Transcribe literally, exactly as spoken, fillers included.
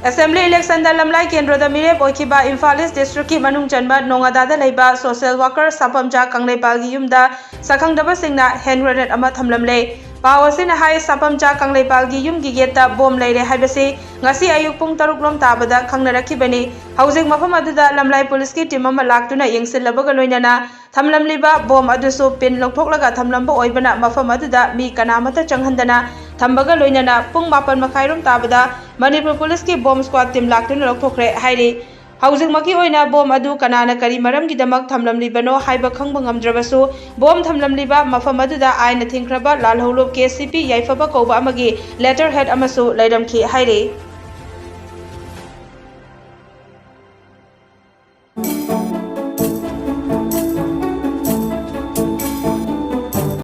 Assembly election ꯗ ꯂꯝꯂꯥꯏ ꯀꯦꯟꯗ꯭ꯔꯗ ꯃꯤꯔꯦꯞ ꯑꯣꯏꯈꯤꯕ ꯏꯝꯐꯥꯜ ꯏꯁ ꯗꯤꯁꯇ꯭ꯔꯤꯛꯀꯤ ꯃꯅꯨꯡ ꯆꯟꯕ ꯅꯣꯉꯥꯗꯥꯗ ꯂꯩꯕ ꯁꯣꯁꯤꯌꯦꯜ ꯋꯥꯔꯀꯔ ꯁꯥꯄꯝꯆꯥ ꯀꯪꯂꯩꯄꯥꯜꯒꯤ ꯌꯨꯝꯗ ꯁꯛꯈꯪꯗꯕꯁꯤꯡꯅ ꯍꯦꯟ ꯒ꯭ꯔꯦꯅꯦꯗ ꯑꯃ ꯊꯝꯂꯝꯂꯦ꯫ ꯄꯥꯎ ꯑꯁꯤꯅ ꯍꯥꯏ, ꯁꯥꯄꯝꯆꯥ ꯀꯪꯂꯩꯄꯥꯜꯒꯤ ꯌꯨꯝꯒꯤ ꯒꯦꯠꯇ ꯕꯣꯝ ꯂꯩꯔꯦ ꯍꯥꯏꯕꯁꯤ ꯉꯁꯤ ꯑꯌꯨꯛ ꯄꯨꯡ ꯇꯔꯨꯛ ꯂꯣꯝ ꯇꯥꯕꯗ ꯈꯪꯅꯔꯛꯈꯤꯕꯅꯤ꯫ ꯍꯧꯖꯤꯛ ꯃꯐꯝ ꯑꯗꯨꯗ ꯂꯝꯂꯥꯏ ꯄꯨꯂꯤꯁꯀꯤ ꯇꯤꯝ ꯑꯃ ꯂꯥꯛꯇꯨꯅ ꯌꯦꯡꯁꯤꯜꯂꯕꯒ ꯂꯣꯏꯅꯅ ꯊꯝꯂꯝꯂꯤꯕ ꯕꯣꯝ ꯑꯗꯨꯁꯨ ꯄꯤꯟ ꯂꯧꯊꯣꯛꯂꯒ ꯊꯝꯂꯝꯕ ꯑꯣꯏꯕꯅ ꯃꯐꯝ ꯑꯗꯨꯗ ꯃꯤ ꯀꯅꯥꯃꯠꯇ ꯆꯪꯍꯟꯗꯅ ꯊꯝꯕꯒ ꯂꯣꯏꯅꯅ ꯄꯨꯡ ꯃꯥꯄꯟ ꯃꯈꯥꯏꯔꯣꯝ ꯇꯥꯕꯗ ꯃꯅꯤꯄꯨꯔ ꯄꯨꯂꯤꯁꯀꯤ ꯕꯣꯝ ꯁ꯭ꯀ꯭ꯋꯥꯗ ꯇꯤꯝ ꯂꯥꯛꯇꯨꯅ ꯂꯧꯊꯣꯛꯈ꯭ꯔꯦ ꯍꯥꯏꯔꯤ꯫ ꯍꯧꯖꯤꯛꯃꯛꯀꯤ ꯑꯣꯏꯅ ꯕꯣꯝ ꯑꯗꯨ ꯀꯅꯥꯅ ꯀꯔꯤ ꯃꯔꯝꯒꯤꯗꯃꯛ ꯊꯝꯂꯝꯂꯤꯕꯅꯣ ꯍꯥꯏꯕ ꯈꯪꯕ ꯉꯝꯗ꯭ꯔꯕꯁꯨ, ꯕꯣꯝ ꯊꯝꯂꯝꯂꯤꯕ ꯃꯐꯝ ꯑꯗꯨꯗ ꯑꯥꯏꯟꯅ ꯊꯤꯡꯈ꯭ꯔꯕ ꯂꯥꯜꯍꯧꯂꯨꯞ ꯀꯦ ꯁꯤ ꯄꯤ ꯌꯥꯏꯐꯕ ꯀꯧꯕ ꯑꯃꯒꯤ ꯂꯦꯇꯔ ꯍꯦꯗ ꯑꯃꯁꯨ ꯂꯩꯔꯝꯈꯤ ꯍꯥꯏꯔꯤ꯫